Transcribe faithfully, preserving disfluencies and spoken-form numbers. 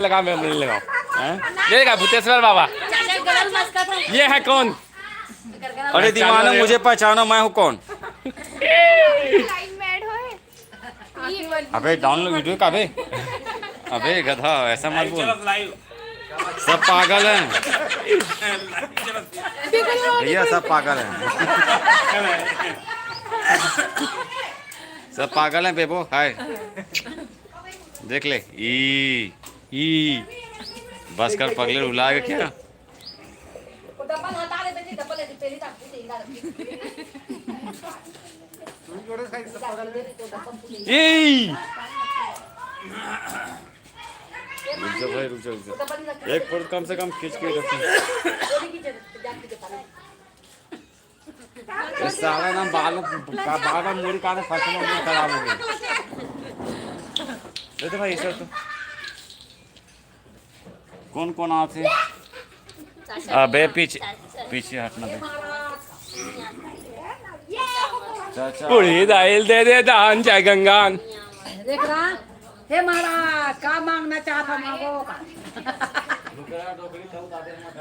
लगा, मैं नहीं लगाऊं। हैं? ये देखा भूतेश्वर बाबा। चाचा गरल मस्का था। ये है कौन? अरे दीवाना, मुझे पहचानो, मैं हूँ कौन? लाइन मैड होए। अबे डाउनलोड वीडियो का बे। अबे गधा, ऐसा मत बोल। सब पागल हैं। भैया, सब पागल हैं। सब पागल हैं बेबो। हाय, देख ले। ई ई बस कर पगले, रुला के क्या? ए! रुक जा भाई, रुक जा, रुक जा। एक फुट कम से कम खींच के रखो। ये साला ना बाल, बार बार मुड़ी काटे, फंसने में खराब हो गई। दे दे भाई, इसे तो। कौन कौन आथे? अबे पीछे, पीछे हटना दे। चाचा। उड़ी दाइल दे दे दान जय गंगान। देख रहा, हे महाराज, का मांगना चाहत हव, मांगो का। डोकरी, डोकरी, चौदह दिन में।